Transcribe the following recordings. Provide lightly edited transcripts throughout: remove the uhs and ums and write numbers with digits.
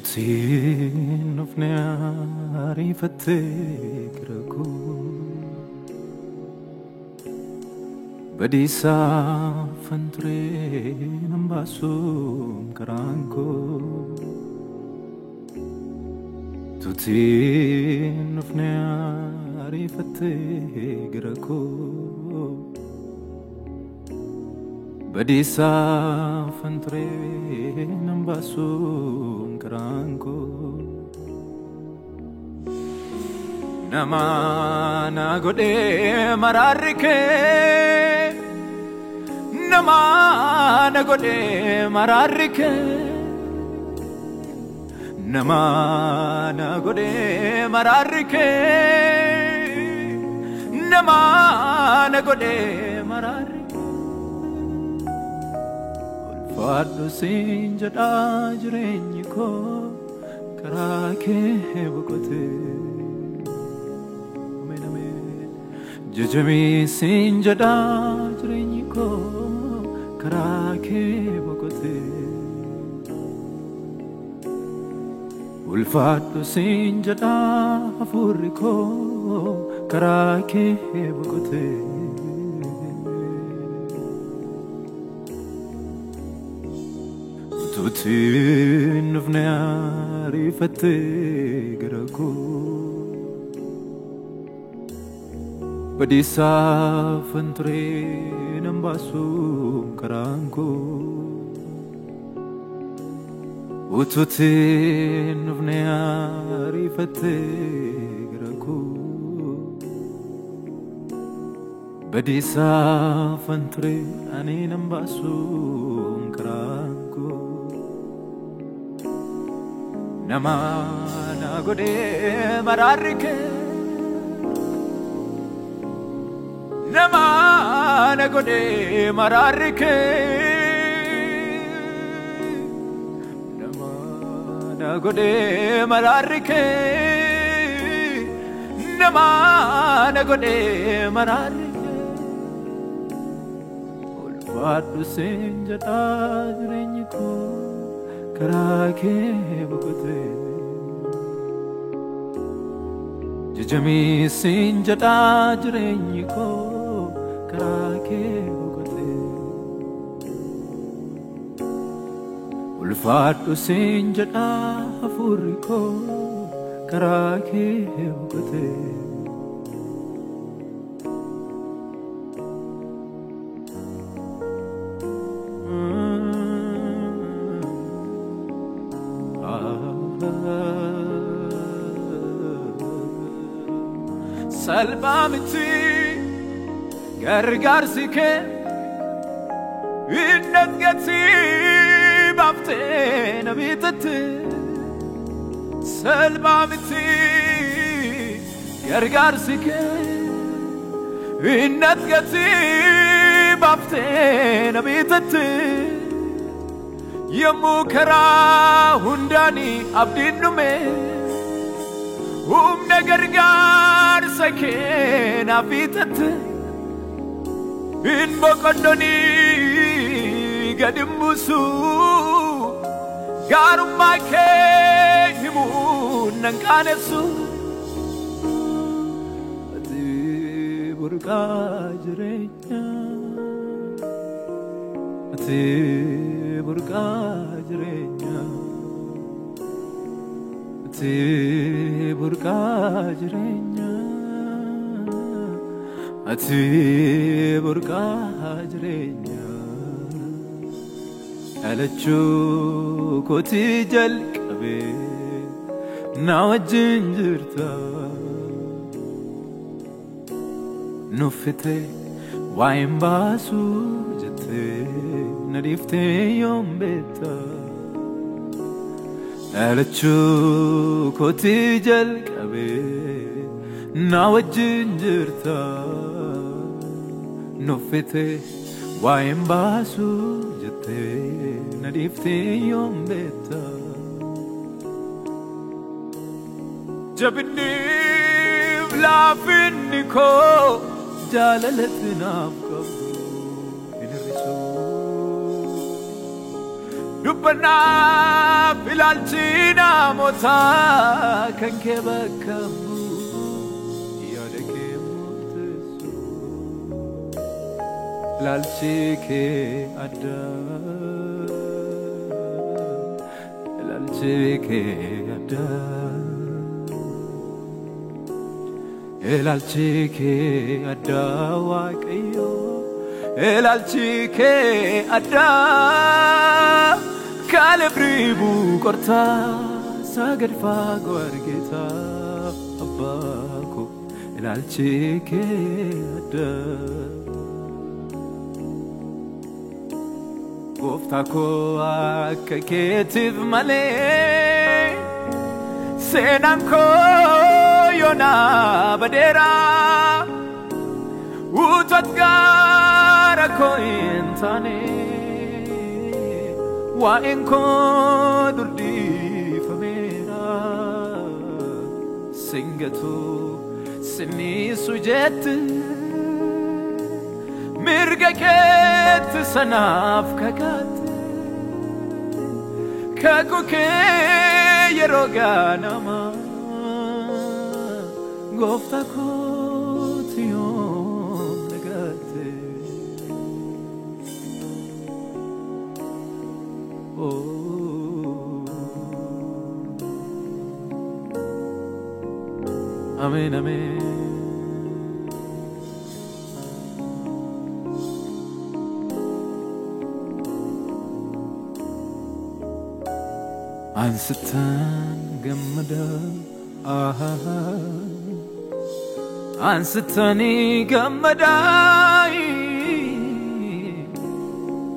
Tutiin ufne ariifattee gara koo badiisaa fanturee nan baasuun karaan koo Tutiin ufne ariifattee gara koo badiisaa fanturee nan baasuun karaan koo Nama na godhee maraarri kee Nama na godhee maraarri kee Nama na godhee maraarri kee Nama na godhee maraarri kee Ulfaadhu siin jedhaa jireenyi koo karaa kee boqotee Jajamii siin jedhaa jireenyi koo karaa kee boqotee Ulfaadhu siin jedhaa hafuurri koo karaa kee boqotee Utuutiin dhufne ariifattee gara koo Badiisaa fanturee nan baasuun karaan koo Utuutiin dhufne ariifattee gara koo Badiisaa fanturee ani nan baasuun karaan koo Nama na godhee maraarri kee Nama na godhee maraarri kee Nama na godhee maraarri kee Nama na godhee maraarri kee Ulfaadhu siin jedhaa jireenyi koo karaa kee boqotee Jajamii siin jedhaa jireenyi koo karaa kee boqotee Ulfaadhu siin jedhaa hafuurri koo karaa kee boqotee Salphaa miti gargaarsi kee hin dhangati baaftee na bitatte Salphaa miti gargaarsi kee hin dhangati baaftee na bitatte Yommuu karaa hundaanii abdiin dhume Humna gargaarsa kee naaf hiixatte Hin boqonnonii gad hin buusu Gaarummaa kee himuun nan qaanessu Ati burqaa jireenyaa Ati burqaa jireenyaa Ati burqaa jireenyaa Ati burqaa jireenyaa Dhalachuu kootii jalqabee na wajjin jirta Nuffitee waa'een baasuu jettee na dhiiftee yoom beekta Dhalachuu kootii jalqabee na wajjin jirta Nuffitee waa'een baasuu jettee na dhiiftee yoom beekta Jabinniif laafinni koo jaalalatti naaf qabdu Dubbannaaf ilaalchi namootaa kan kee bakka bu'u yaada kee murteessu. Ilaalchi kee adda. Ilaalchi kee adda. Ilaalchi kee adda Waaqayyo. Ilaalchi kee adda. Kaalebri qortaa sagad fagoo argita abbaa koo ilaalchi kee adda. Gooftaa koo akka keetiif malee seenaan koo yoonaa badeera. Utuu gaara koo hin taane waa'een koo durdiifameera. Singatu sinniisu jetti mirga keetti sanaaf kakaate. Kakuu kee yeroo ganama gooftaa kooti yoom nagaate. Ameen, ameen. Ansittan gammada Ansittani gammada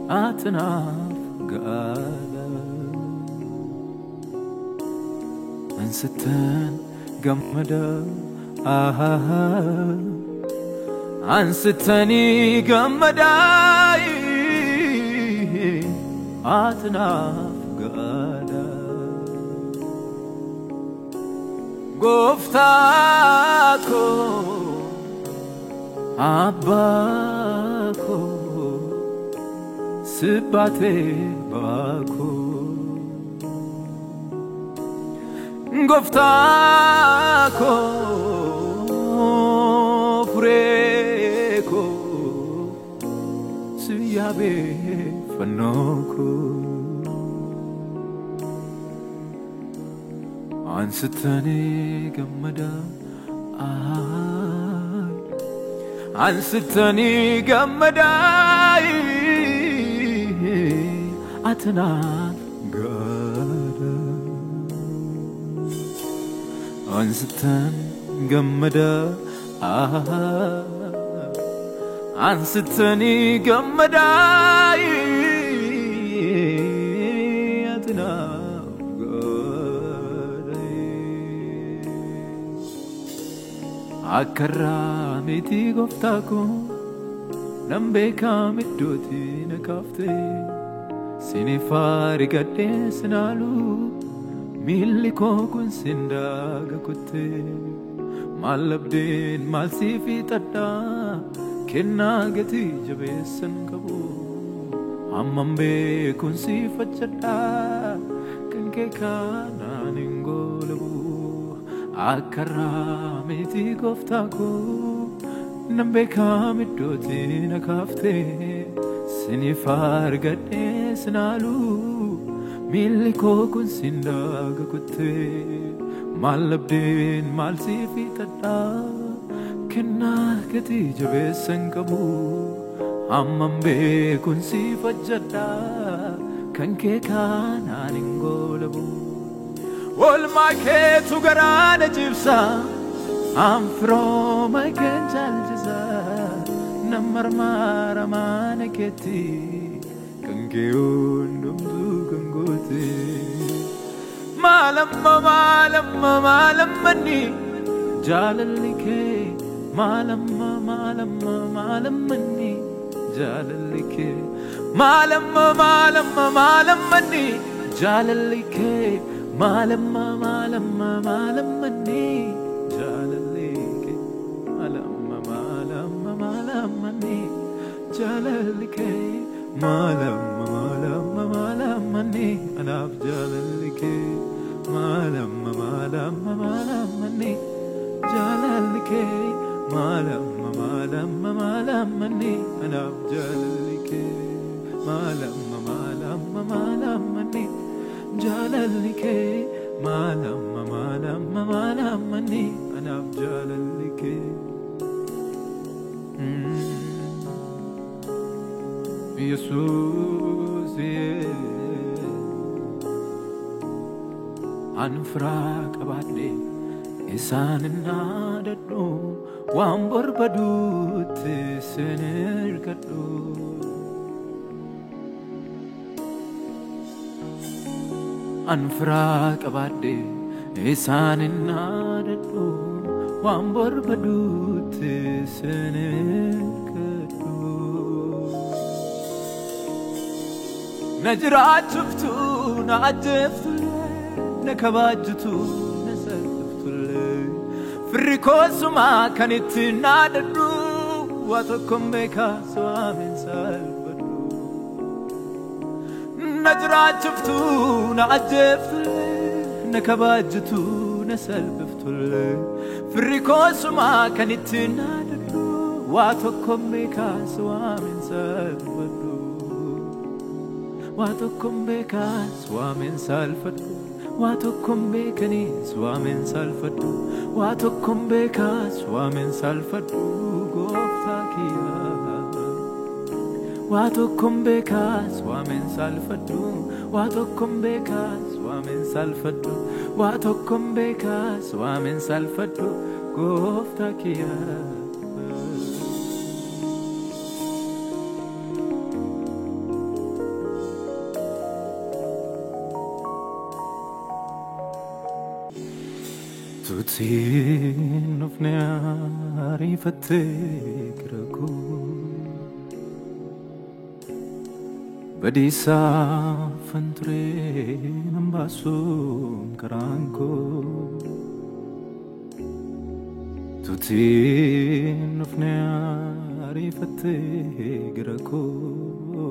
Atinaaf gaala Ansittan gammada Ansittani gammada Atinaaf gaala Gooftaa koo abbaa koo sibaatee baakoo Gooftaa koo furee koo si yaabee fannoo koo Ansittani gammada Ansittani gammada Atinaaf gaada Ansittan gammada Ansittani gammada Atinaaf gaada Akka miti gooftaa koo nan beekaa iddootti na kaaftee siniif arigadhee sinaalu miilli koo kun sin daaga kuttee maal labdeen maal siif hiixadhaa kennaa gatii jabeessan qabu hammam beekuun siif hojjedhaa kan kee kanaan hin goolabu. Akka miti gooftaa koo nan beekaa iddootti na kaaftee siniif argadhee sinaalu miilli koo kun sin daaga kuttee maal labdeen maal siif hiixadhaa kennaa gatii jabeessan qabu hammam beekuun siif hojjedhaa kan kee kanaan hin goolabu. Oolmaa keetu garaa na jibsa anfirooma keen caalchisa nan marmaara mana keetti kan kee hundumtuu kan goote. Maalamma maalamma maalammanni jaalalli kee maalamma maalamma maalammanni jaalalli kee maalamma maalamma maalammanni jaalalli kee maalamma maalamma maalammanni jaalalli kee maalamma maalamma maalammanni jaalalli kee maalamma maalamma maalammanni anaaf jaalalli kee maalamma maalamma maalammanni jaalalli kee maalamma maalamma maalammanni anaaf jaalalli kee maalamma maalamma maalammanni jaalalli kee maalamma maalamma maalammanni anaaf jaalalli kee. Yesuus anfraa qabaadhe isaan naadadhu waan barbaadutti sin ergadhu. Anfraa qabaadhe isaan naadadhu waan barbaadutti sin ergadhu. Na jiraachiftu na ajjeeftullee na kabajjitu na salphiftullee firri koosumaa kan itti naadadhu waa tokkoon beekaa su'aameen salphadhu. Na jiraachiftu na ajjeeftullee na kabajjitu na salphiftullee firri koosumaa kan itti naadadhu waa tokkoon beekaa su'aameen salphadhu. Waa tokkoon beekaa su'aameen salphadhu. Waa tokkoon beekanii su'aameen salphadhu. Waa tokkoon beekaa su'aameen salphadhu gooftaa kiyyaa. Waa tokkoon beekaa su'aameen salphadhu. Waa tokkoon beekaa su'aameen salphadhu. Waa tokkoon beekaa su'aameen salphadhu gooftaa kiyyaa. Tutiin ufne ariifattee gara koo badiisaa fanturee nan baasuun karaan koo. Tutiin ufne ariifattee gara koo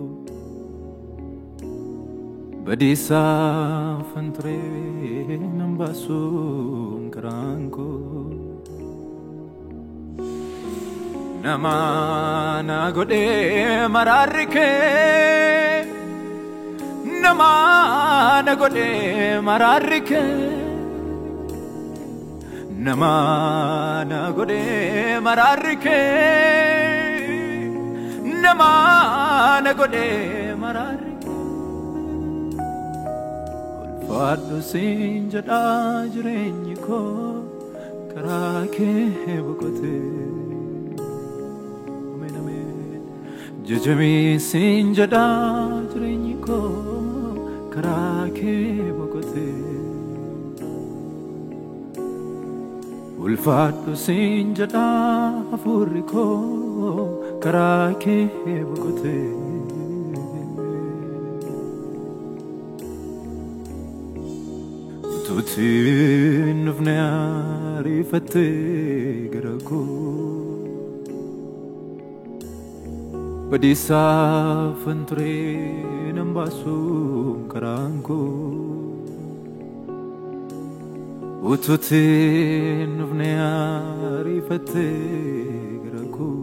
badiisaa fanturee nan baasuun karaan koo. Nama na godhee maraarri kee nama na godhee maraarri kee nama na godhee maraarri kee nama na godhee maraarri kee. Ulfaadhu siin jedhaa jireenyi koo karaa kee boqotee. Jajamii siin jedhaa jireenyi koo karaa kee boqotee. Ulfaadhu siin jedhaa hafuurri koo karaa kee boqotee. Tutiin dhufne ariifattee gara koo badiisaa fanturee nan baasuun karaan koo. Ututiin dhufne ariifattee gara koo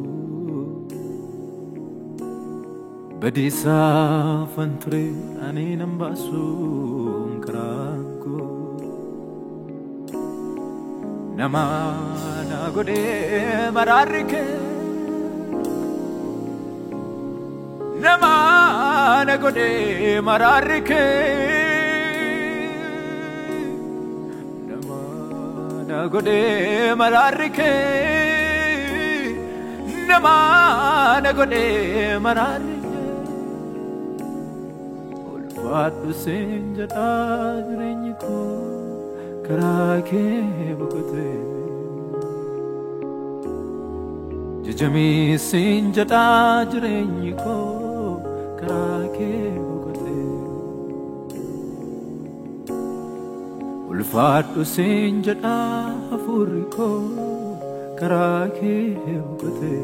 badiisaa fanturee ani nan baasuun karaan koo. Nama na godhee maraarri kee nama na godhee maraarri kee nama na godhee maraarri kee nama na godhee maraarri kee. Ulfaadhu siin jedhaa jireenyi koo karaa kee boqotee. Jajamii siin jedhaa jireenyi koo karaa kee boqotee. Ulfaadhu siin jedhaa hafuurri koo karaa kee boqotee.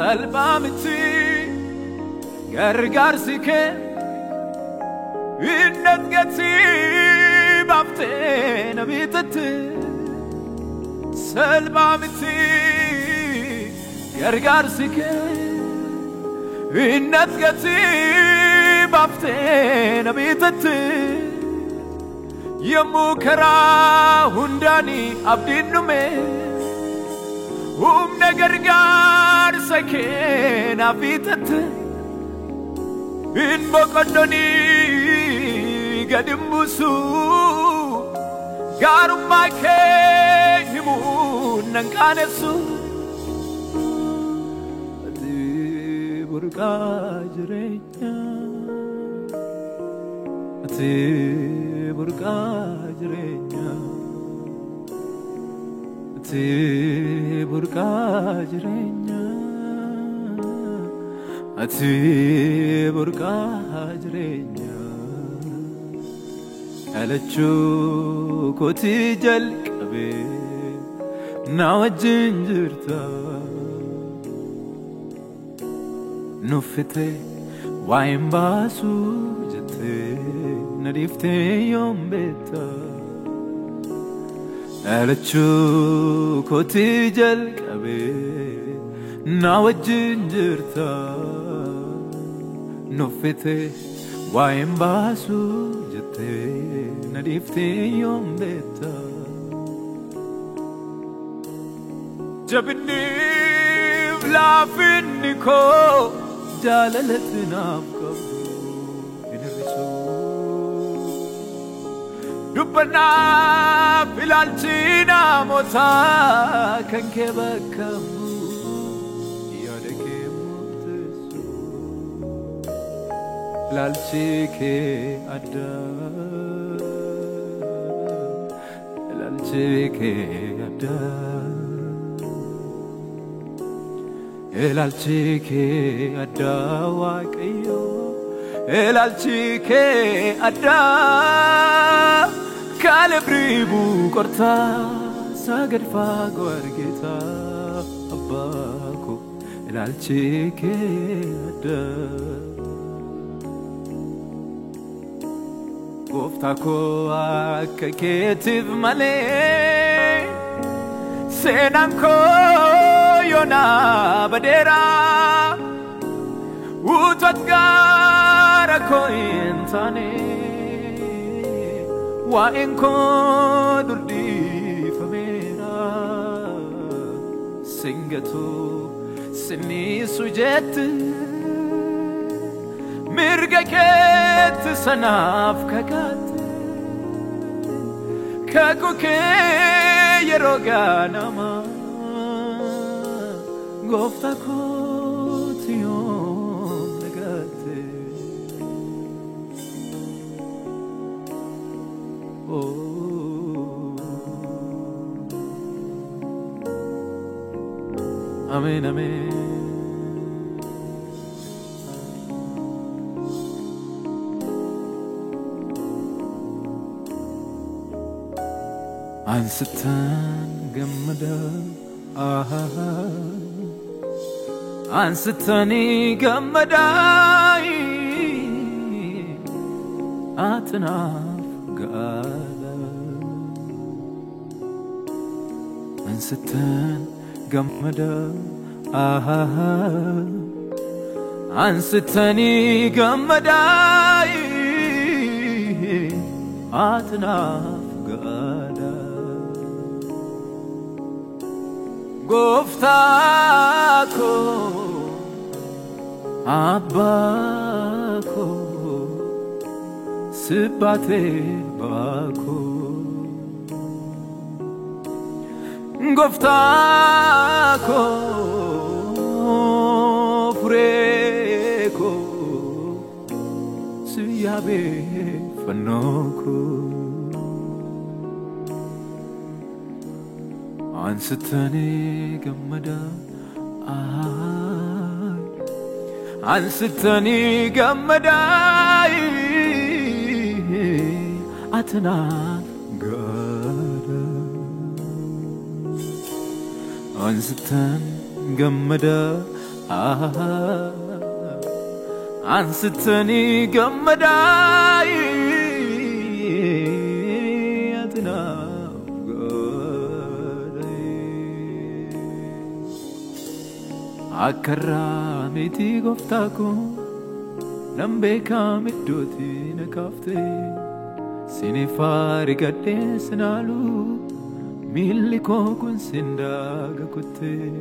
Salphaa miti gargaarsi kee innat gatii baaftee na bitatte. Salphaa miti gargaarsi kee innat gatii baaftee na bitatte. Yommuu karaa hundaanii abdiin dhume humna gargaarsa kee naaf hiixatte. Hin boqonnonii gad hin buusu gaarummaa kee himuun nan qaanessu. Ati burqaa jireenyaa, ati burqaa jireenyaa, ati burqaa jireenyaa, ati burqaa jireenyaa. Dhalachuu kootii jalqabee na wajjin jirta. Nuffitee waa'een baasuu jettee na dhiiftee yoom beekta? Dhalachuu kootii jalqabee na wajjin jirta. Nuffitee waa'een baasuu jettee na dhiiftee yoom beekta? Jabinniif laafinni koo jaalalatti naaf qabdu hin hir'isu. Dubbannaaf ilaalchi namootaa kan kee bakka bu'u yaada kee murteessu. Ilaalchi kee adda, ilaalchi kee adda, ilaalchi kee adda Waaqayyo, ilaalchi kee adda. Kaaleb ribuu qortaa sagad fagoo argita abbaa koo, ilaalchi kee adda. Gooftaa koo akka keetiif malee seenaan koo yoonaa badeera. Utuu ati gaara koo hin taane waa'een koo dur dhiifameera. Singatu sinniisu jette mirga keetti sanaaf kakaatte. Kakuu kee yeroo ganama gooftaa kooti yoom dagatte? Oh. Ameen, ameen. Ansittan gammada, ansittanii gammadaa, atinaaf gaala. Ansittan gammada, ansittanii gammadaa, atinaaf gaala. Gooftaa koo, abbaa koo, sibaatee baakoo. Gooftaa koo, furee koo, si yaabee fannoo koo. Ansittanii gammada, ansittanii gammada, atinaaf gaada. Ansittan gammada, Ansittani gammadaa atinaaf godhee. Akka miti gooftaa koo nan beekaa iddootti na kaaftee siniif arigadhee sinaalu miilli koo kun sindaaga kuttee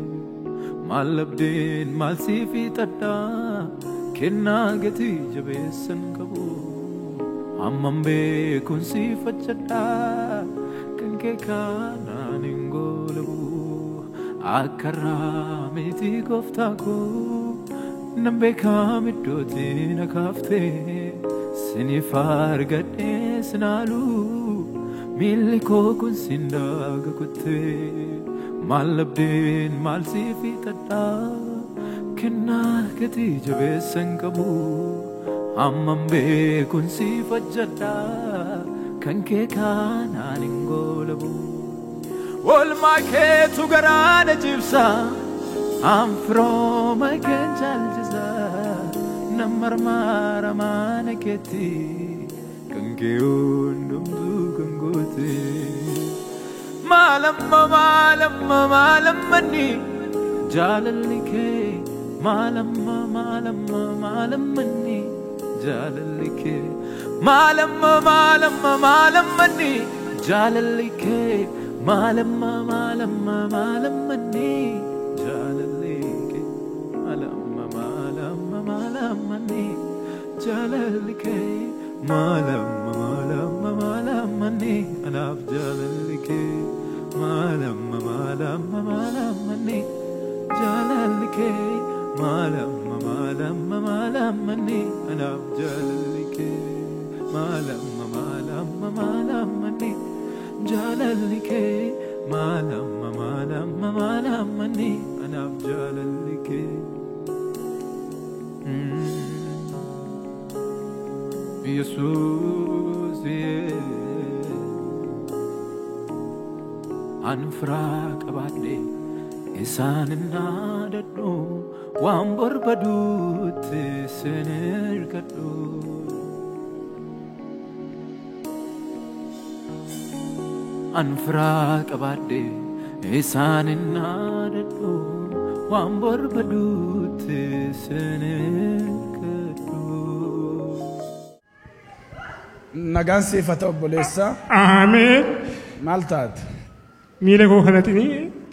maal labdeen maal siif hiixadhaa kennaa gatii jabeessan qabu hammam beekuun siif hojjedhaa kan kee kanaan hin goolabu. Akka miti gooftaa koo nan beekaa iddootti na kaaftee siniif argadhee sinaalu miilli koo kun sindaaga kuttee maal labdeen maal siif hiixadhaa kennaa gatii jabeessan qabu hammam beekuun siif hojjedhaa kan kee kanaan hin goolabu. Oolmaa keetu garaa na jibsa anfirooma keen caalchisa nan marmaara mana keetti kan kee hundumtuu kan goote. Maalamma maalamma maalammanni jaalalli kee maalamma maalamma maalammanni jaalalli kee maalamma maalamma maalammanni jaalalli kee maalamma maalamma maalammanni jaalalli kee maalamma maalamma maalammanni jaalalli kee maalamma maalamma maalammanni anaaf jaalalli kee maalamma maalamma maalammanni jaalalli kee maalamma maalamma maalammanni anaaf jaalalli kee maalamma maalamma maalammanni jaalalli kee maalamma maalamma maalammanni anaaf jaalalli kee. Yesuus anfiraa qabaadhe isaan naadadhu waan barbaadutti sin hirkadhu. Anfiraa qabaadhe isaan naadadhu waan barbaadutti sin hirkadhu. Nagaan siif haa ta'u obboleessa. Ameen. Maal taate? Miila koo kanatti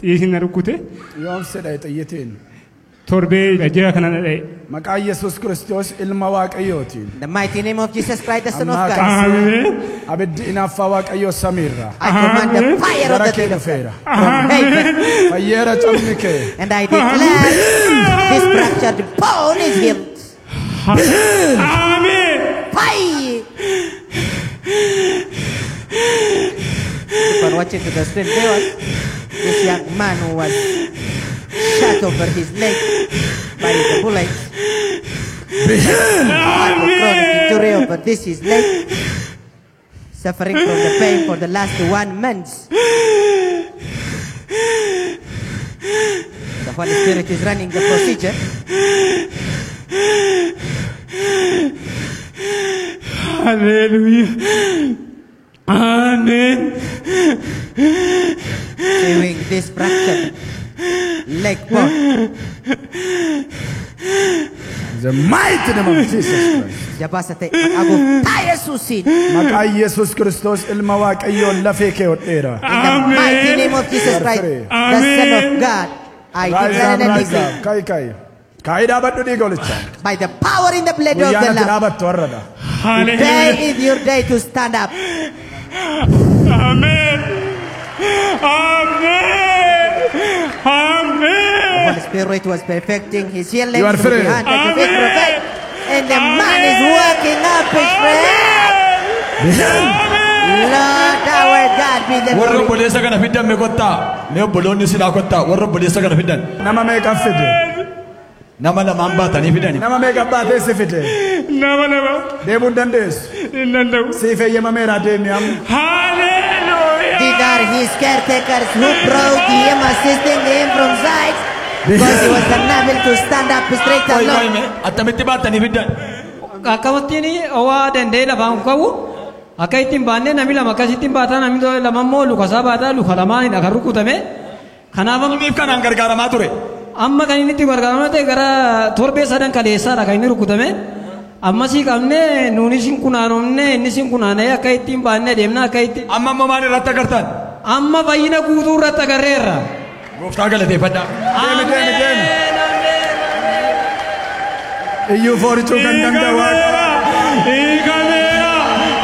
xiyyiin na rukkute. Yoom si dha'e xiyyitiin? Torbee ji'a kana na dha'e. Maqaa Yesuus Kiristoos ilma Waaqayyootiin. The mighty name of Jesus Christ, the Son of Ammaa God. Ameen. Abiddi inaaffaa Waaqayyoo samiirraa I command the fire of gara the kee Lord dhufeera. from heaven. Fayyeera cabni kee. And I declare this fractured bone is healed. Ameen. Fire! Keep on watching to the screen, viewers. This young man who was shot over his leg by the bullet. Had a chronic injury over this his leg, suffering from the pain for the last 1 month. The Holy Spirit is running the procedure. Hallelujah. Ameen. Seeing this fractured leg bone. The mighty name of Jesus Christ. Jabaasa ta'e maqaa gooftaa Yesuusiin. Maqaa Yesuus Kiristoos ilma Waaqayyoon lafee kee hodheera. In the mighty name of Jesus Christ, the Son of God, I Rise declare up, and rise decree up. Ka'i ka'i. Ka'i dhaabadhu dhiiga olichaa. by the power in the blood of Guyyaan the ati Lamb. dhaabattu har'adha. Today Hallelujah. is your day to stand up. Ameen. Ameen. The Ameen. Holy Spirit was perfecting his healing You are through free. the hand of the Amen. prophet. And the man is walking up his friend. Lord our God be the Warra glory. obboleessa kana fiddan mee kottaa. Mee obboloonni silaa kottaa. Warra obboleessa kana fiddan. Nama meeqa fide? Nama lamaan baatanii fidani. Nama meeqa baatee si fide? Nama lama. Deemuu hin dandeessu. Hin danda'u. Siif eeyyamameera deemi amma. Hallelujah. These are his caretakers who brought him, assisting him from sides. Because he was unable to stand up straight Qoy qoy alone. mee attamitti baattanii fiddan? Akkamittiin ho'aa danda'ee lafaan ka'u akka ittiin baannee namni lama akkasittiin baataa namni lama immoo luka isaa baataa luka lamaanidha kan rukutame. Kanaaf Maaliif kanaan gargaaramaa ture? Amma kan inni itti gargaaramaa ta'e gara torbee sadan kaleessaadha kan inni rukutame. Ammasii qabnee nuunis hin kunaanomne innis hin kunaanee akka ittiin baannee deemna akka itti. Amma immoo maal irratti agartan? Amma fayyina guutuu irratti agarreerra. Gooftaa galateeffadhaa. Deemi, deemi, deemi. Iyyuu foorichuu kan danda'u Waaqa. Hiikameera.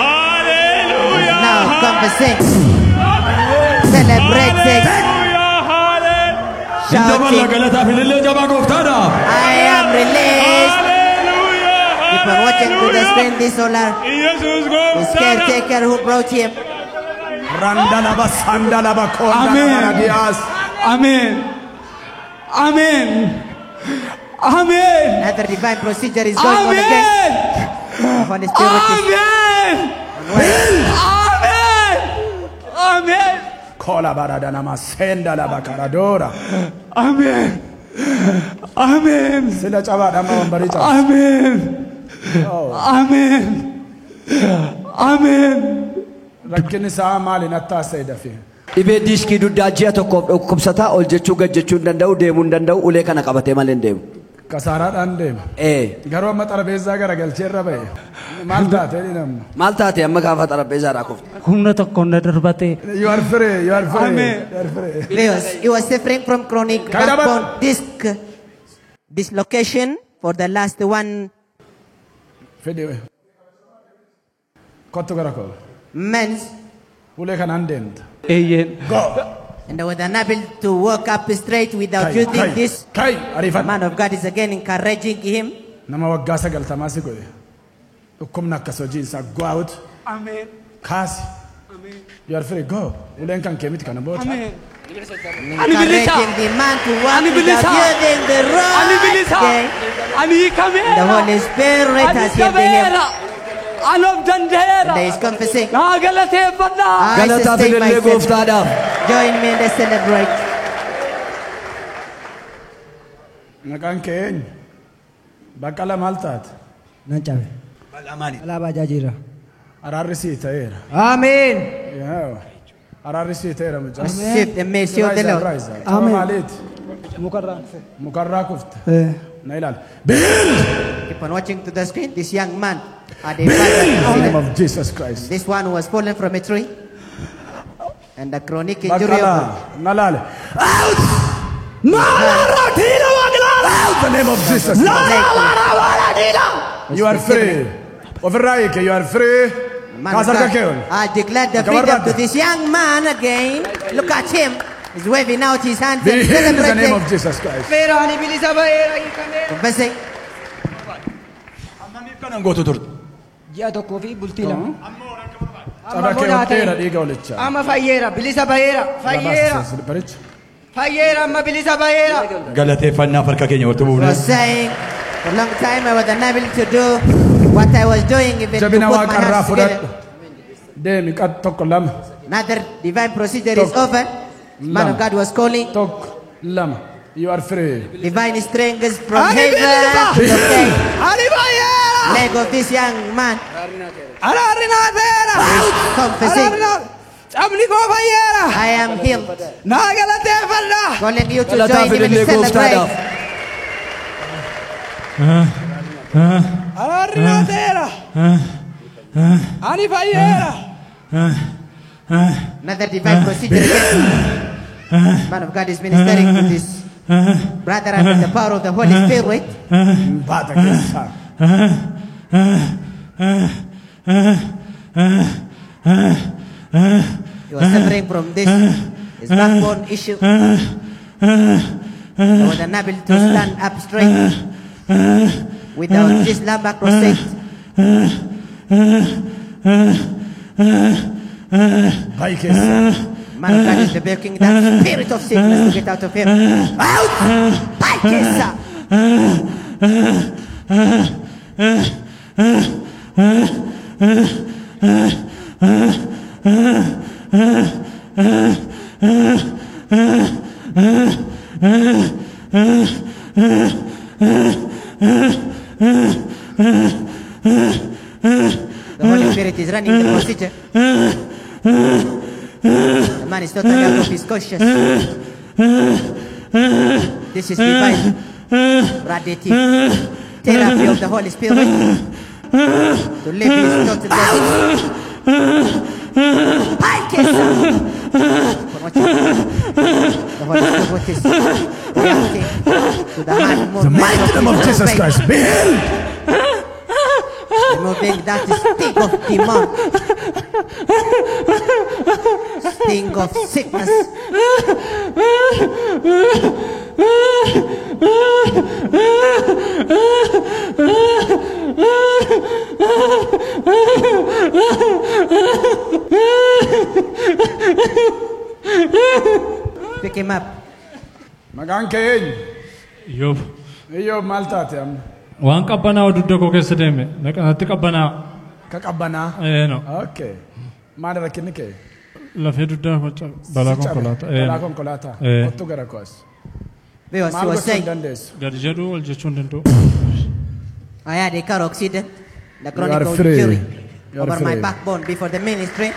Haleluuyaa. Now confessing, celebrating, Haleluuyaa. Haleluuyaa. Hin daballa shouting, galataaf ilillee jabaa gooftaadhaaf. "I am released." Haleluuyaa. Keep on watching to the screen this solar. Yesuus His gooftaadha. caretaker who brought him. Randalaba sandalaba Ameen. koondalaba. Ameen. Ameen. Ameen. Another divine procedure is going on again. Ameen. The Holy Spirit is Ameen. Ameen. Ameen. Kola baradanama sendalaba karadoora. Ameen. Ameen. Sila cabaadha amma wambarii caba. Ameen. Ameen. Ameen. Rakkinni isaa maali natti haasa'e dafee? Dhibee diiskii dugdaa ji'a tokkoof dhukkubsataa ol jechuu gad jechuu hin danda'u, deemuu hin danda'u, ulee kana qabatee malee hin deemu. Kasaaraadhaan deema. Ee. Garuu amma xarabeessaa garagalchee irra ba'e. Maal taate namni? Maal taate amma gaafa xarapheezaadhaa kufte? Humna tokkoon na darbate. You are free, you are free. Amen. You are free. He was suffering from chronic Kaidaba. backbone disc dislocation for the last one Fidi. Kottu gara koo. month Ulee kanaan deemta. Eeyyeen. Go. And was unable to walk up straight without Kai, using kai, this. kai, ariifadhu. Man of God is again encouraging him. Nama waggaa 90 si godhe. Dhukkubni akkas hojii isaa, go out. Ameen. Kaasi. You are free. Go. Uleen kan kee miti kana booda. Ameen. Ani bilisa. Encouraging the man to walk Ani without bilisa. using the rod. Ani bilisa. Okay. Ani hiikameera. The Holy Spirit Ani has healed him. cabeera. Ani of danda'eera. And he is confessing. Naa galateeffadhaa. I Galataaf sustain ilillee myself. gooftaadhaaf. Join me in the celebrate. Maqaan kee eenyu? Baqqala maal taate? Nan cabe. Balaa maali? Balaa baajaajiirra. Araarri sii ta'eera. Ameen. Yaa. Araarri sii ta'eera mucaa. Receive the mercy of the Rise up, Lord. rise up. Caba Amen. maaliiti? Mukarraa. Mukarraa kufte. Eh. Na ilaali. Bill! Keep on watching to the screen. This young man had a In the name accident. of Jesus Christ. This one was fallen from a tree. And the chronic injury of Baqqala. Na laale. Out! Out! The name of Jesus Christ. You are free. Ofirraa hiike. You are free. Man Kaas of harka God, kee ol. I declare the Akka freedom to barbaadde. this young man again. Look at him. He's waving out his hands Be and healed in the name celebrating. of Jesus Christ. Feera ani bilisa ba'eera hiikameera. Confessing. Ammamiif kanan gootu turte? Ji'a tokkoo fi bultii 2. Caba kee hodheera dhiiga olichaa. Amma fayyeera bilisa ba'eera fayyeera Baricha. fayyeera amma bilisa ba'eera. Galateeffannaaf harka keenya walitti buufne. Was saying, for a long time I was unable to do what I was doing, even to Jabina put my waaqarraa hands together. fudhadhu. Deemi qad tokko lama. Another divine procedure is Tokko. over. Man of Lama. God was calling. Tokko lama. You are free. Divine strength is from Ani heaven bilisa. to locate Ani fayyeera. leg of this young man. Araarri naa ta'eera. Confessing. Araarri naa Cabni koo fayyeera. I am healed. Naa galateeffadha. Calling you to Galataaf join him and ilillee celebrate. gooftaadhaaf. Araarri naa ta'eera. Ani fayyeera. Another divine procedure again. Man of God is ministering to this brother under the power of the Holy Spirit. Baata keessaa. He was suffering from this his backbone issue. He was unable to stand up straight without this lumbar crusade. Bayi keessa. Man of God is rebuking that spirit of sickness to get out of him. Out! By Jesus! The Holy Spirit is running the procedure. The man is totally out of his conscious. This is divine radiative therapy of the Holy Spirit to live his total death. The Holy Spirit is reacting to the hand movement. The mighty name of Jesus Christ, be healed! Removing that sting of demon, sting of sickness. Pick him up. Maqaan kee eenyu? Iyyoob. Iyyoob maal taate amma? Waan qabbanaa dugda koo keessa deeme. Natti qabbanaa. Ka qabbanaa? Ee no. Okay. Maal rakkinni kee? Lafee dugdaa koo cabe. Balaa konkolaataa. Balaa konkolaataa. Kottu gara koos. Viewers, Maal he was gochuu hin saying, dandeessu? Gadi jedhuu ol jechuu hin danda'u. I had a car accident, the You are chronic free. injury You are over my free. backbone before the ministry.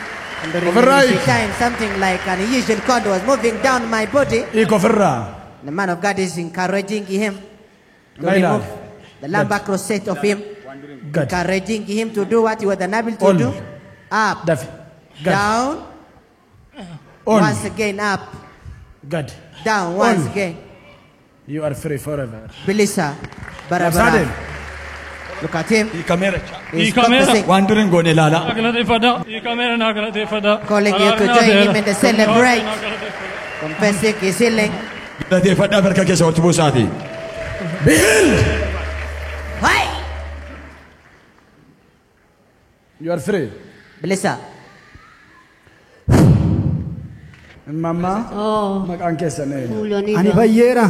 And during the Override. ministry time, something like an unusual cord was moving down my body. Hiik ofirraa. The man of God is encouraging him to Na ilaali. remove the lumbar crosset of him, Gad. encouraging him to do what he was unable to Ol. do. Up, Dafi. Gad. down, Ol. once again up, Gad. down, once Ol. again. You are free forever. Bilisa, Labsaa barabara. deemi. Look at him. Hiikameera. He's Hiikameera. confessing, Waan dur hin goone ilaalaa. Naa galateeffadhaa. Hiikameera naa galateeffadhaa. calling you to join him in the celebrate, confessing his healing. Galateeffadhaa harka keessa walitti buusaati. Be healed! Hey! You are free. Bilisa, Mamma, maqaan keessan eenyu? Ani fayyeera.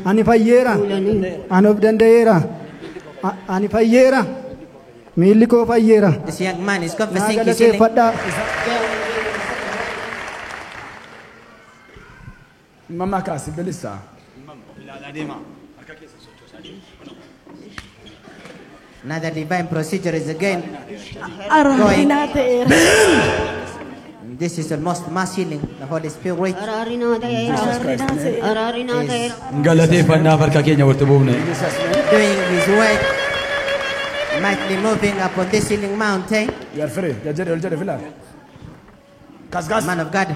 Ani fayyeera. Ani of danda'eera. Ani fayyeera. Miilli koo fayyeera. this young man is Naa confessing his healing. galateeffadhaa. Mamma kaasi bilisa. Another divine procedure is again Araarri going. naa ta'eera. This is almost mass healing. The Holy Spirit Araarri naa ta'eera. Jesus Christ name. Araarri naa ta'eera. Galateeffannaa harka keenya walitti buufne. Jesus name. doing his work, mightily moving upon this healing mountain. You are free. Gad jedhi ol jedhi filaal. Kas kas. Man of God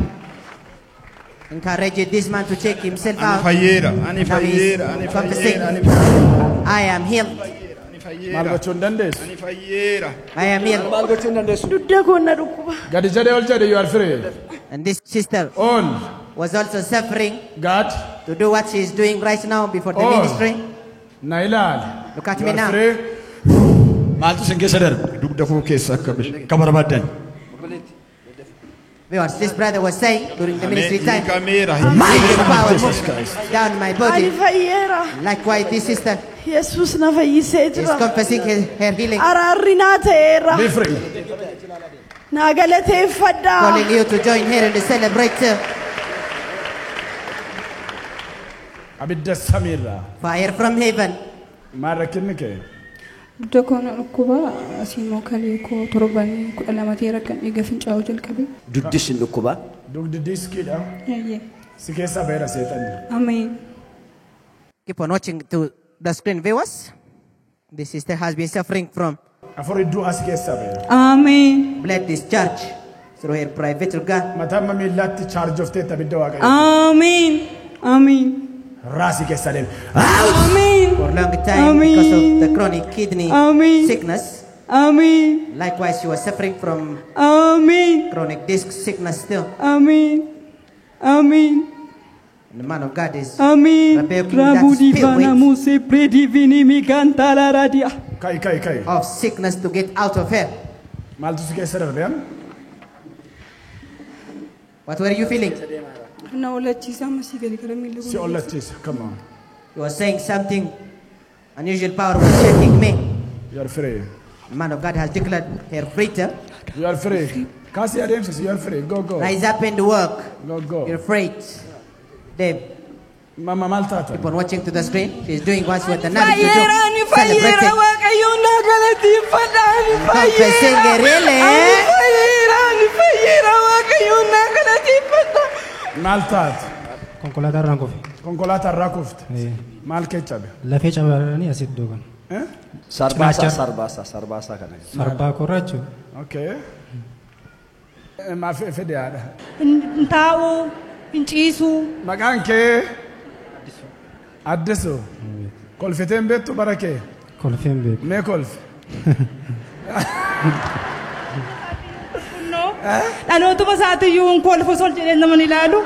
encouraged this man to check himself Ani out. fayyeera, ani Now he is fayyeera, ani confessing, fayyeera, ani fayyeera, I am healed. ani Maal fayyeera, gochuu hin dandeessu? ani fayyeera. I am healed. Maal gochuu hin dandeessu? Dugda koo na dhukkuba. Gadi jedhi ol jedhi you are free. And this sister Ol. was also suffering Gad. to do what she is doing right now before the Ol. ministry. Na ilaali. Look at You me are now. free. Maaltu isin keessa darbe? Dugda koo keessa akka bishaan. Akka barbaaddan. Viewers, this brother was saying during the ministry time, Hiikameera, "Healing power Jesus moved Christ. down my Ani body. fayyeera. Likewise, this sister Yesuus na fayyisee is jira. confessing her healing, Araarri naa ta'eera. Be free. Naa galateeffadhaa. calling you to join her in the celebrate Abidda samiirraa. fire from heaven. Maal rakkinni kee? Dugda koo na dhukkuba asii immoo kalee koo torban 12 ta'eera kan dhiiga fincaa'uu jalqabe. Dugdi sin dhukkuba. Dugdi diiskiidha. Eeyyee. Si keessaa ba'eera seexanni. Ameen. Keep on watching to the screen, viewers. This sister has been suffering from Afur iddoo as keessaa ba'eera. Ameen. blood discharge through her private organ. Mataa amma miillaatti chaarjofteetta abidda waaqayyo. Ameen. Ameen. Raasii keessa deemi. Ameen. For long time because of the chronic kidney Ameen. sickness. Ameen. Likewise, she was suffering from Ameen. chronic disc sickness still. Ameen. Ameen. And the man of God is Ameen. rebuking that Rabu divana spirit muse predivini miganta la radia. Ka'i ka'i ka'i. of sickness to get out of her. Maaltu si keessa darbe amma? What were you feeling? Na olachiisa ammasii gadi gara miila Si ollachiisa. Come on. You were saying something unusual power was shaking me. You are free. The man of God has declared her freedom. You are free. Kaasii adeemsisi. You are free. Go go. Rise up and work. Go go. You're free. Dave. Mama maal taata? Keep on watching to the screen. She's doing what she was the Nabi to do. Fayyeera, ani fayyeera, Celebrating. Waaqayyoon naa galateeffadha, ani Confessing fayyeera. really. Ani fayyeera, ani fayyeera, Waaqayyoon naa galateeffadha. Maal taate? Konkolaataa irraan kufe. Konkolaataa irraa kufte. Maal kee cabe? Lafee cabaranii asitti doogan. Eh? Sarbaasaa sarbaasaa sarbaasaa kana. Sarbaa korraa jechuudha. Okay. Maaf fedhe haadha? Hin taa'u, hin ciisu. Maqaan kee? Addisu. Kolfitee hin beektu bara kee? Kolfee hin beeku. Mee kolfi? Kunnoo dhalootuma isaatiyyuu hin kolfu sol jedhee nama ni ilaalu.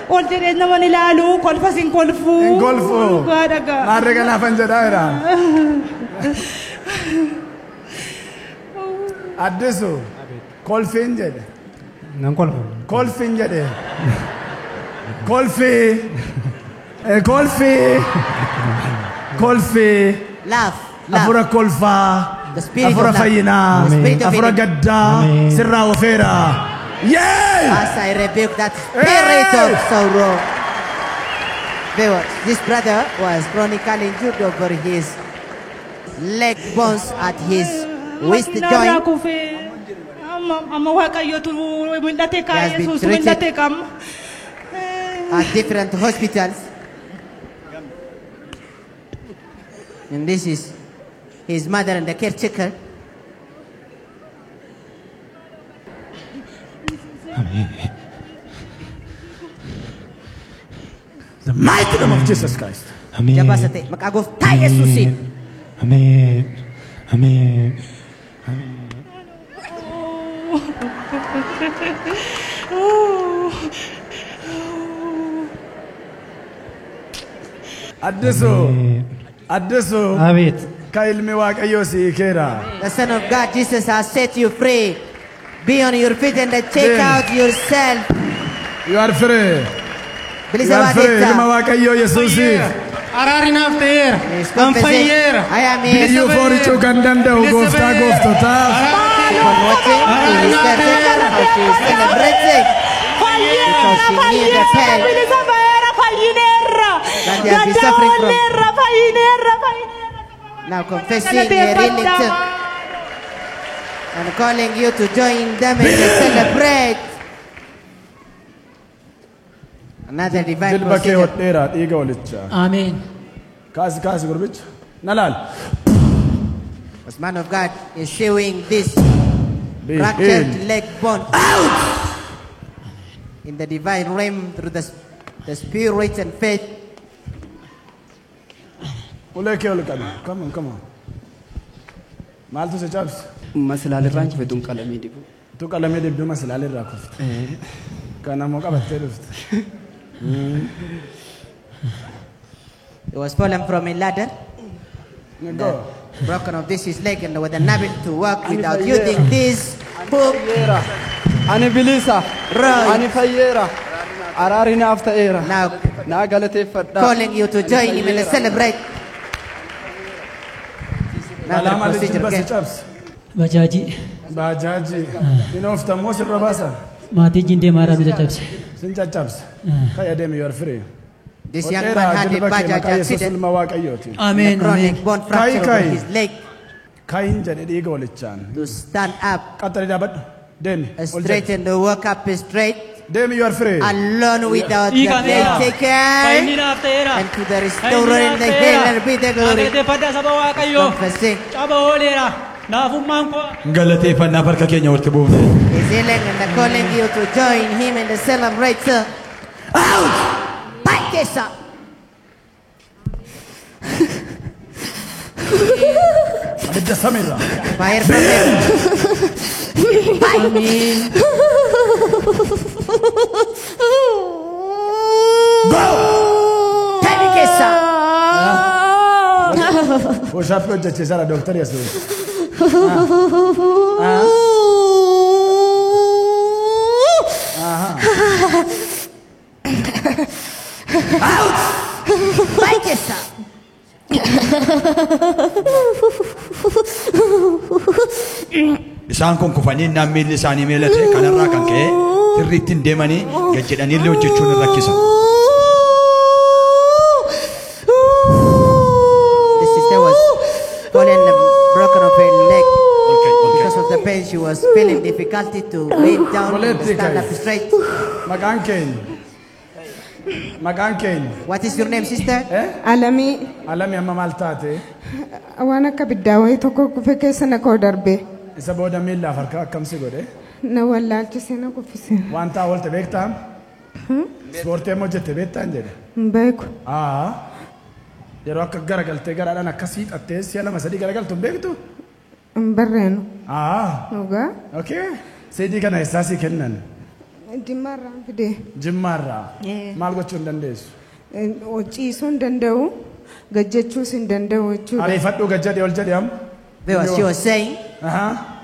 Ol jedhee nama ni ilaalu, kolfas hin kolfu. Hin kolfu. Dhugaa dhagaa. Maarree kanaafan jedhaa jira. Addisu. Kolfiin jedhe. Nan kolfa. Kolfiin jedhe. Kolfi. Kolfi. Kolfi. Laugh. Laugh. Afura kolfaa. The spirit Afura of laugh. fayyinaa. The spirit of Afura healing. gaddaa. Sirraa ofeera. Yay! As I rebuke that spirit of sorrow. This brother was chronically injured over his leg bones at his waist Makiinaa irraa joint. kufee. Amma amma Waaqayyotu mul'ate kaa He has been Yesuus treated mul'ate kam. at different hospitals. And this is his mother and the caretaker. The mighty name of Jesus Christ. Ameen. Jabaa maqaa gooftaa Yesuusiin. Ameen. Ameen. Addisu. Addisu. Abeet. Ka ilmi Waaqayyoo si hiikeera. The Son of God, Jesus, has set you free. Be on your feet and check Then. out yourself. You are free. Bilisa You are free. waateetta. Ilma Waaqayyoo Yesuusiif. Araarri naaf ta'eera. He is An confessing, fayyeera. I am healed. Iyyuu foorichuu kan danda'u gooftaa gooftotaaf. Keep on watching to his caretaker how she is celebrating Fayyeera, because she knew the fayyeera, pain bilisa ba'eera, fayyineerra. that he has been Gadda suffering from. oolleerra, fayyineerra, fayyineerra. Now confessing a healing and calling you to join them and to celebrate. Another divine Jilba kee procedure. hodheera dhiiga olichaa. Ameen. Kaasi kaasi gurbicha. Na laal. This man of God is showing this Be fractured healed. leg bone in the divine realm through the spirit and faith. Ulee kee ol qabi. Come on, come on. Maaltu si cabse? Masilaalirraan kufe tun qalamee dibu. Tu qalamee dibduu masilaalirraa kufte. Kana immoo qabattee dhufte. He was fallen from a ladder. Go. Broken of this his leg and was unable to walk without using this hook. Ani bilisa. Right. Ani fayyeera. Araarri naaf ta'eera. Now Naa galateeffadha. calling you to join him and celebrate. Another Balaa maaliif procedure jilba si came. cabse? Bajaajii. Baajaajii. Inni ooftamoo sirra baasa? Maatii jindee maaraa nu caccabse. Sin caccabse. Ka'ii adeemi, you are free. This young Hodheera man had a jilba kee Bajaj maqaa Yesuus accident. ilma Waaqayyooti. Ameen. The chronic Ameen. bone Kai fracture over kai. his leg Kayin jedhe dhiiga olichaan. to stand up Qaxxari dhaabadhu. Deemi. Ol jedhi. straight and to walk up straight Deemi, you are free. alone without the Hiikameera. caretaker. Fayyinni naaf ta'eera. And to the restorer and the healer be the Naa glory. galateeffadhaa saba Waaqayyoo. Confessing Caba ooleera. Naafummaan koo. Galateeffannaaf harka keenya walitti buufne. his healing and the calling you to join him and the celebrate. Out! Back this up. Abidda samiirraa. Fire from heaven. Ameen. Take this up. Push-up hojjechiisaadha Dooktar Yesuus. Back this up. Isaan kun kufanii naan miilli isaanii meelate kanarraa kan ka'e sirriitti hin deemanii gad jedhanii illee hojjechuun hin rakkisa. The sister was fallen and broken of her leg. Because of the pain, she was feeling difficulty to lay down and Obboleettii stand up kee. straight. Maqaan keenya. Maqaan keenya. What is your name, sister? Alamii. Alamii amma maal taate? Waan akka biddaa wayii tokko kufe keessa na koo darbe. Isa booda miillaaf harka akkam si godhe? Na wallaalchise, na kuffise. Waan ta'a oolte beektaa? Ispoortii amma hojjette beektaan jedhe. Hin beeku. Aa. Yeroo akka garagaltee garaadhaan akkas hiixattee si'a lama sadii garagaltu hin beektu? Hin barreenu. Aa. Dhugaa. Okay. Seedii kana eessaa sii kennan? Jimmaarraan fide. Jimmaarraa. Maal gochuu hin dandeessu? Ciisuu hin danda'u. Gajjachuus hin danda'u jechuudha. Ariifadhuu gad jedhi ol jedhi amma. Because she was saying,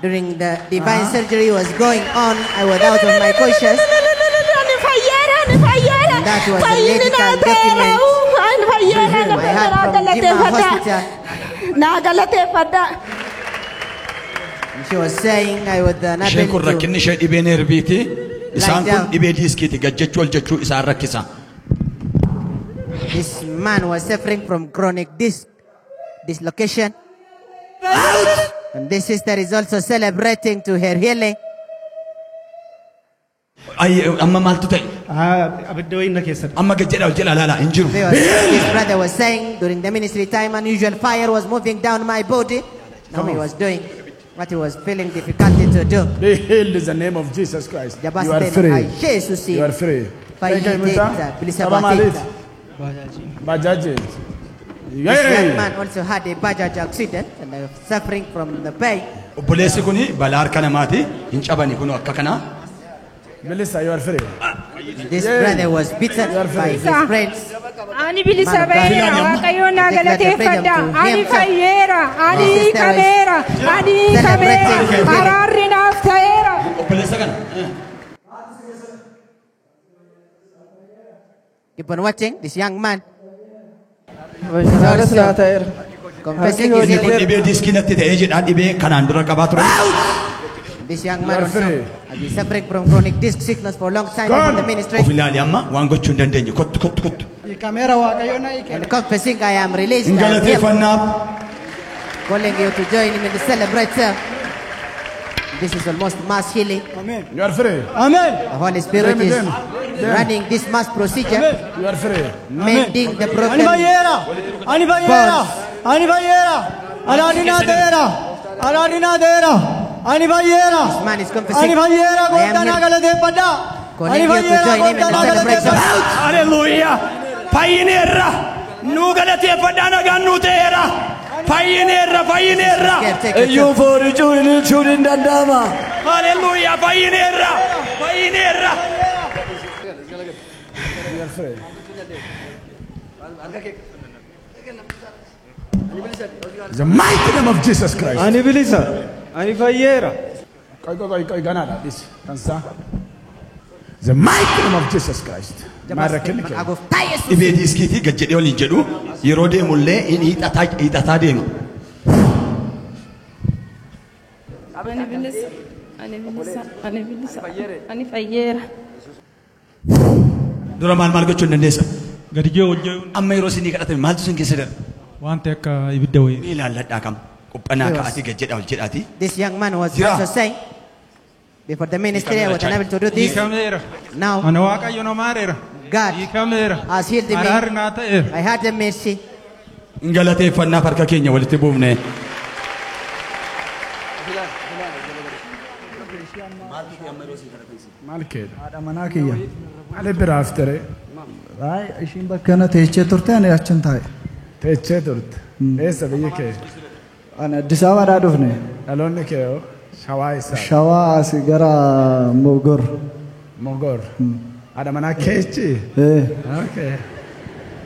during the divine surgery was going on, I was out of my conscious. Ani fayyeera, ani fayyeera. That was the Fayyinni naa medical ta'eera. document Ani fayyeera, na I had naa from Jimma galateeffadha. Hospital. Naa galateeffadha. She was saying I was unable Isheen kun to rakkinni ishee dhibee neerviiti. Isaan kun down. Dhibee diiskiiti gad jechuu ol jechuu isaan rakkisa. This man was suffering from chronic disc dislocation. And this sister is also celebrating to her healing. Ay, amma maaltu ta'e? Abidda wayii na keessadha. Amma gad jedhaa ol jedhaa laalaa hin jiru. Because his brother was saying during the ministry time, unusual fire was moving down my body. Now he was doing what he was feeling difficulty to do. Be healed in the name of Jesus Christ. You are Jabaste free. ay Jesus. You are free. Fayyiteetta, bilisa Saba maaliiti? baateetta. Baajaaji. This young man also had a Bajaj accident and was suffering from the pain. Obboleessi kun balaa harka namaati hin cabani kun akka kanaa. Melissa, you are free. This brother was beaten by his friends. Ani bilisa ba'eera, Waaqayyoon naa galateeffadha. Ani fayyeera, ani hiikameera, ani hiikameera, araarri naaf ta'eera. Obboleessa kana. Keep on watching this young man. Araarris naa ta'eera. Confessing his Inni kun healing. dhibee diiskii natti ta'ee jedhaa dhibee kanaan dura qabaa ture. This young You man are also free. has been suffering from chronic disc sickness for a long time in the ministry. Of ilaali amma waan gochuu hin dandeenye kottu kottu kottu. Hiikameera, Waaqayyoon na hiike. And confessing, I am released. Hin I am healed. galateeffannaaf. Calling you to join him in the celebration. This is almost mass healing. Ameen. You are free. Ameen. The Holy Spirit Deemi, is deemi, deemi. running this mass procedure, You are free. mending the Ani broken fayyeera. Ani fayyeera. bones. Ani fayyeera. Araarri naa ta'eera. Araarri naa ta'eera. Ani fayyeera. This man is confessing, Ani fayyeera I am gooftaa naa healed. galateeffadha. Calling Ani you to fayyeera join him in gooftaa the naa celebration. galateeffadha. Haleluuyaa. Fayyineerra. Nuu galateeffadhaa nagaan nuu ta'eera. Fayyineerra fayyineerra. Iyyuu foorichuu ililchuun hin danda'ama. Haleluuyaa fayyineerra fayyineerra. You are free. The mighty name of Jesus Christ. Ani bilisa. Ani fayyeera. Qoy qoy qoy qoy ganaadha dhis kansaa. The mighty name of Jesus Christ. Maal rakkinni kee? Dhibee diiskiitii gad jedhee ol hin jedhu yeroo deemullee hin hiixataa hiixataa deema. Ani bilisa, ani bilisa, ani bilisa, ani fayyeera. Dura maal maal gochuu hin dandeessa? Gadi jee hojjee. Amma yeroo isinii kadhatame maaltu isin keessa darbe? Wanti akka ibidda wayii. Mee ilaalladhaa kam qophanaa ka'atii gad jedhaa ol jedhaatii. This young man was Jira. also saying, before the ministry, I was unable to do this. Hiikameera. Now, Ana Waaqayyo na maareera. God Hiikameera. has healed me. Araarri naa ta'eera. I had the mercy. Hin galateeffannaaf harka keenya walitti buufne. Maal keedha? Haadha manaa kiyya. Maaliif biraaf ture? Raay ishiin bakka kana teechee turte ani achin taa'e. Teechee turte. Eessa biyyi kee? Ani Addis Ababaadhaa dhufne. Dhaloonni kee hoo? Shawaa eessa? Shawaa asii gara Mogor. Mogor. Haadha manaa keechi? Eh. Okay.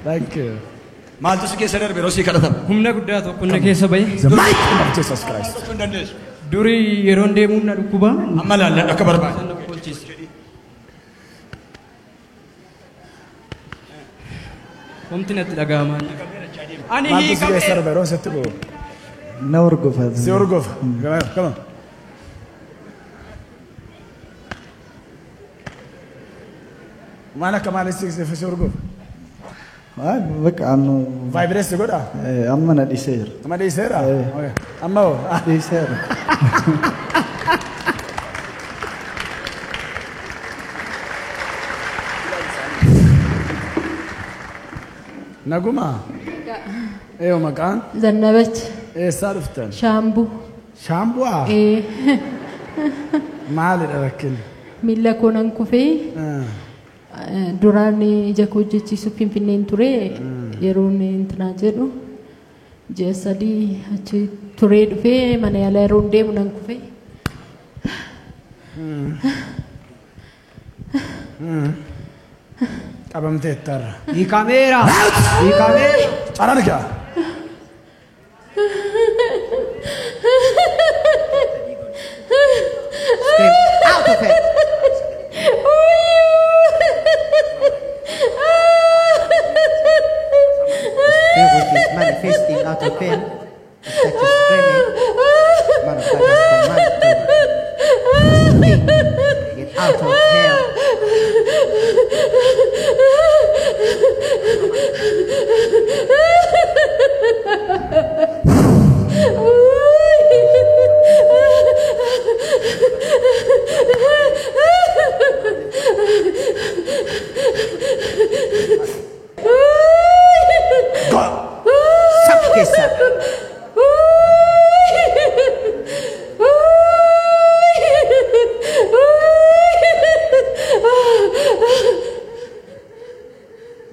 Thank you. Maaltu si keessa darbe yeroo sii kadhatame? Humna guddaa tokko na keessa bahe. The mighty name of Jesus Christ. Durii yeroon deemuun na dhukkuba. Amma laalladhu akka barbaade. Homti natti dhaga'amaa. Ani Maaltu si keessa hiikamee. darbe yeroo sitti bu'u? Na horgofa. Si horgofa. Come on. Maal akka maal si urguuf? Bakka annu. Vibrate godha? Amma na dhiiseera. Amma dhiiseera? Amma hoo? Dhiiseera. Naguma? Eeyo maqaan? Zannabach. Eessaa dhuftan? Shaambuu. Shaambu'aa? Ee. Maalidha rakkinni? Miilla koo nan kufee duraan ija koo hojjechiisuuf Finfinneen ture yeroon intinaa jedhu ji'a 3 achi turee dhufee mana yaalaa yeroon deemu nan kufee. Qabamteettarra. Hiikameera. Hiikameera. Caraan gaa. Scream out of it. The spirit which is manifesting out of him is such a screaming. Man of God has commanded to speak, get out of hell.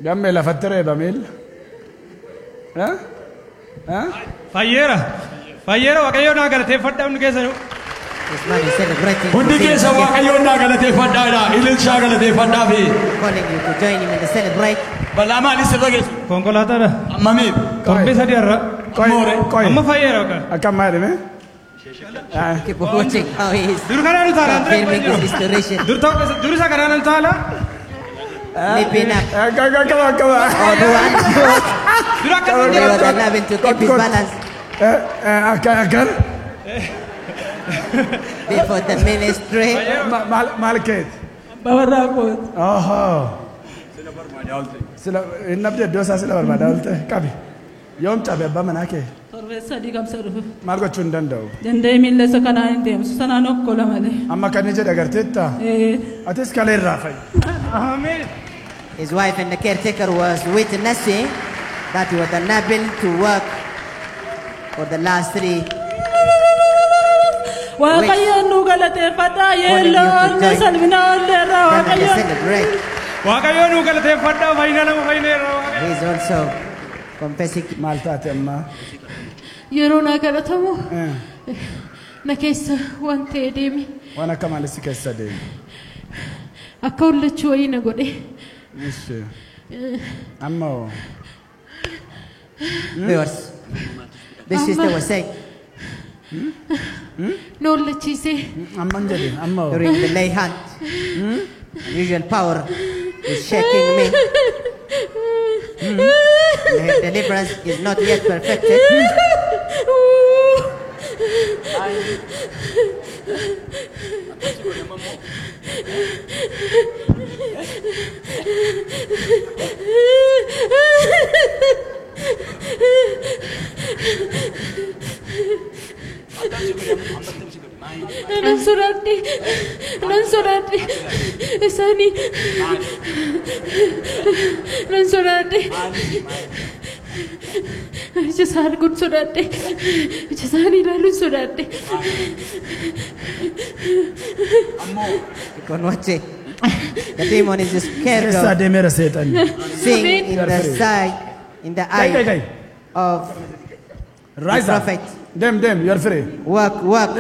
Gamme lafatti reeba miilla. Fayyeera. Fayyeera Waaqayyoon naa galateeffadhaa hundi keessanuu. Hundi keessa Waaqayyoon naa galateeffadhaadha. Ililchaa galateeffadhaa fi. Calling you to join him in the celebrate. Balaa maalii sirra geessu? Konkolaataadha. Ammamiif? Torbee 3 har'a. Amma fayyeera bakka. Akkam maali mee? Keep watching how he is Dur kanaan utaalaa confirming his restoration. Dur isa kanaan utaalaa. Leaping up. Come on, come on. On one foot. Dur akkas He was unable to keep his balance. Akkan. Before the ministry. Maal keeti? Babarraa kooti. Ohoo. Sila inni abdii iddoo isaa sila barbaadaa oolte qabi. Yoom cabe abbaa manaa kee? Torbee 3 kamsa dhufe. Maal gochuu hin danda'u? Danda'ee miilla isa kanaan hin deemsu sanaan okkola malee. Amma kan inni jedhe agarteetta? Atis kalee irraa fa'i. Ameen. His wife and the caretaker was witnessing that he was unable to work for the last 3 Waaqayyoon nu galateeffadhaa yeelloo oollee salphina oolleerra Waaqayyoon. Waaqayyoon nu galateeffadhaa fayyina nama fayyineerra. He is also confessing. Maal taate amma? Yeroo naa kadhatamu na keessa waan ta'e deeme. Waan akka maalii si keessa deeme? Akka hollachuu wayii na godhe. Ishi. Amma hoo? Viewers, this sister was saying. Na hollachiise. Amma hin jedhe amma hoo? During the lay hand, unusual power is shaking me. Her deliverance is not yet perfected. Nan sodaadhe, nan sodaadhe, isaanii nan sodaadhe, ija isaa arguun sodaadhe, ija isaanii ilaaluun sodaadhe. Keep on watching. The demon is scared Keessa of deemeera seexanni. seeing in the side, in the eye of the Rise up. prophet. Dem, dem, you are free. Work, work,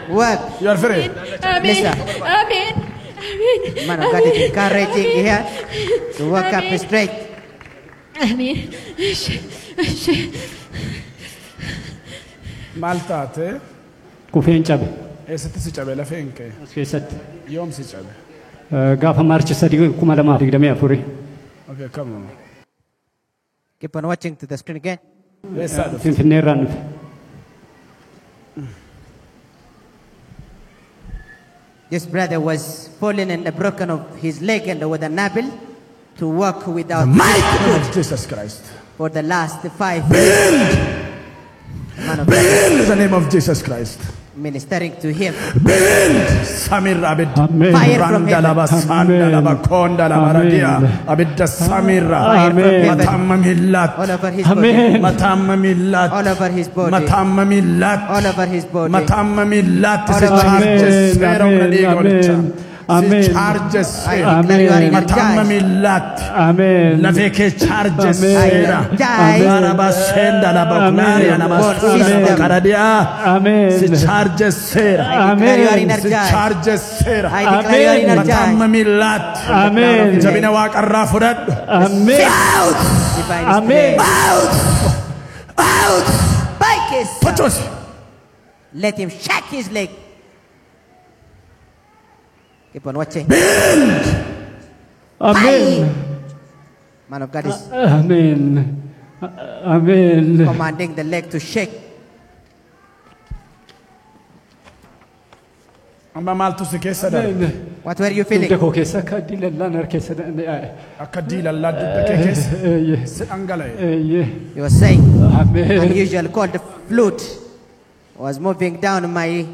work. You are free. Ameen, ameen, ameen. Man of God is encouraging here to work up straight. Ameen. Ishi, ishi. Maal taate? Kufeen cabe. Eessatti si cabe lafeen kee? As keessatti. Yoom si cabe? Gaafa Maarchi 3 2024. Okay, come on. Keep on watching to the screen again. Eessaa dhufte? Finfinnee irraan dhufe. This brother was fallen and broken of his leg and was unable to walk without The mighty name of Jesus Christ. for the last 5 years. Man of God Build the name of Jesus Christ. ministering to him. Build Samir Abid. Fire from heaven. Randalaba Sandalaba Kondalaba Radia. Abidda Samira. Fire from heaven. Matamma Millat. All over his body. Matamma Millat. All over his body. Matamma Millat. All over his body. Matamma Millat. All Si over his charges. Amen, amen, amen. Si charges. I declare you are Matamma energized. Millat. Amen. Lafee kee charges. Amen. Energized. Baraba Sendalaba Kularia Nama Amen. Karadia. Amen. Si charges. I declare you are Si energized. charges. I declare you are energized. Matamma Millat. Amen. Jabina waaqarraa fudhadhu. Amen. Divine Amen. strength. Out! Break his Sochoosi. Let him shake his leg. Keep on watching. Amen. Man of God is Amen. Amen. commanding the leg to shake. Amma maaltu si keessa darbe? What were you feeling? Dugda koo keessa akka diilallaan harkeessa danda'e. Akka diilallaa dugda kee keessa si dhangala'e. You were saying Amen. unusual cold fluid was moving down my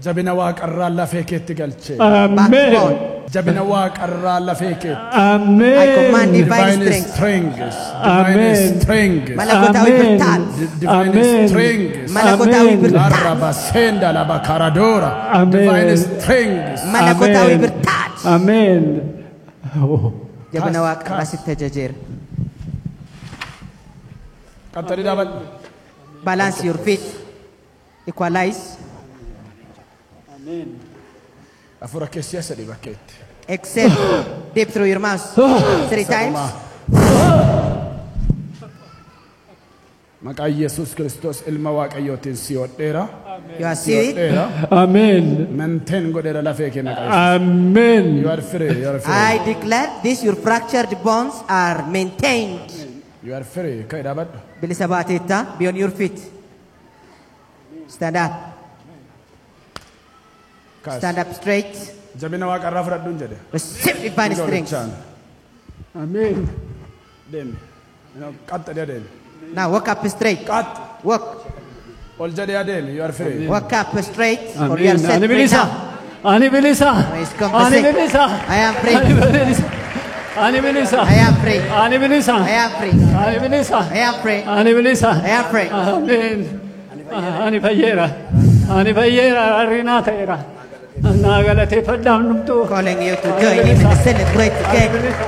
Jabina waaqarraa lafee keetti galchee. Amen. backbone. Jabina waaqarraa lafee keetti. Amen. I command divine Divine strength. strength. Divine Amen. strength. Malakotawi Amen. birtat. Divine Amen. strength. Malakotawi Amen. birtat. Laraba senda laba karadora. Amen. Divine strength. Malakotawi Amen. birtat. Amen. Oh. Jabina waaqarraa sitti ajajeera. Qaxxarii dhaabadhu. Balance your feet. Equalize. Hafuura keessi sadii bakkeetti. Exhale deep through your mouth. 3 times. Maqaa Yesuus Kiristoos ilma Waaqayyootiin si hodheera. You are Si seated. hodheera. Amen. Maintain godheera lafee kee maqaa Yesuus. Amen. You are free. You are free. I declare this your fractured bones are maintained. You are free. Ka'e dhaabadhu. Bilisa baateetta. Be on your feet. Stand up. Kaas. Stand up straight. Jabina waaqarraa fudhadhuun jedhe. Receive divine strength. Hojjechaan. Amen. Deemi. Qaxxadee adeemi. Now walk up straight. Qaxx. Walk. Ol jedhee adeemi. You are free. Walk up straight. For you are Amen. set Ani free bilisa. now. Ani bilisa. Praise Ani confessing. bilisa. I am free. Ani bilisa. Ani bilisa. I am free. Ani bilisa. I am free. Ani bilisa. I am free. Ani bilisa. I am free. Amen. Ani fayyeera. Ani fayyeera. Arrinaa ta'eera. Naa galateeffadhaaf numtuu. Calling you to join him and celebrate Ani together. bilisa.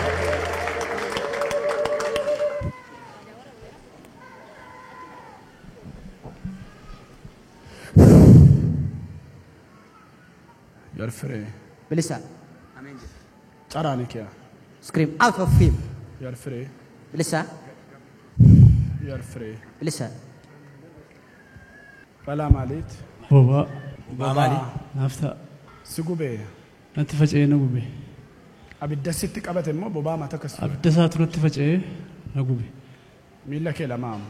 You are free. Bilisa. Caraani kee. Scream out of him. You are free. Bilisa. You are free. Bilisa. Balaa maaliiti? Bobaa. Bobaa maali? Naaf ta'a. Si gubee. Natti faca'ee na gube. Abidda sitti qabate immoo bobaa mataa akkas ture. Abidda isaatu natti faca'ee na gube. Miilla kee lamaam.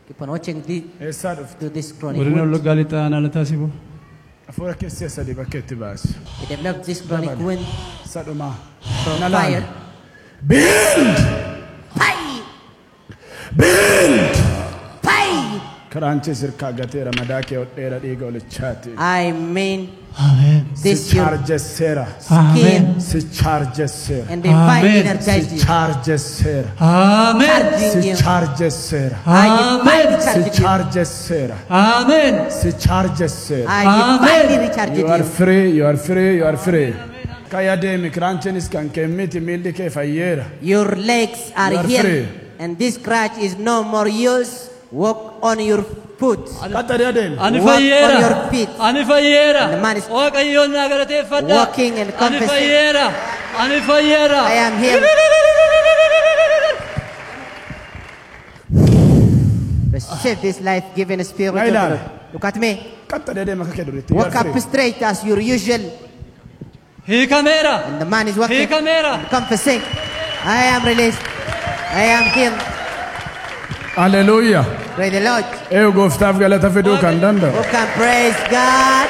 Keep on watching the, Eessaa dhufte? to this chronic Godina wound. Wallaggaa lixaa aanaa Lataa Sibuu. Hafuura keessi sadii bakkeetti baasi. He developed this chronic wound Sadhumaa. from Na laali. fire. Build! Fire! Build! Fire! Kiraanchi sirkaa gateera madaa kee hodheera dhiiga olichaati. I mean Amen. Si this your chaarjesseera. skin Si chaarjesseera. and divine Amen. energized Si you. chaarjesseera. Amen. Charging Si you. chaarjesseera. I divinely Si charged you. chaarjesseera. Amen. Si chaarjesseera. I divinely recharged You are you. free, you are free, you are free. Kaya deemi kiraanchinis kan kee miti miilli kee fayyeera. Your legs You are are healed free. and this crutch is no more used. Walk on your foot. Qaxxadee adeemi. Ani Walk on fayyeera. your feet. Ani fayyeera. And the man is Waaqayyoon naa galateeffadha. walking and Ani confessing. fayyeera. Ani fayyeera. I am healed. Receive this life-giving spirit. Na of the ilaali. Lord. Look at me. Qaxxadee adeemi akka kee duriitti. You Walk are up free. straight as your usual. Hiikameera. And the man is walking Hiikameera. and confessing. I am released. I am healed. Hallelujah. Praise the Lord. Eeyu gooftaaf galata fiduu kan danda'u. Who can praise God?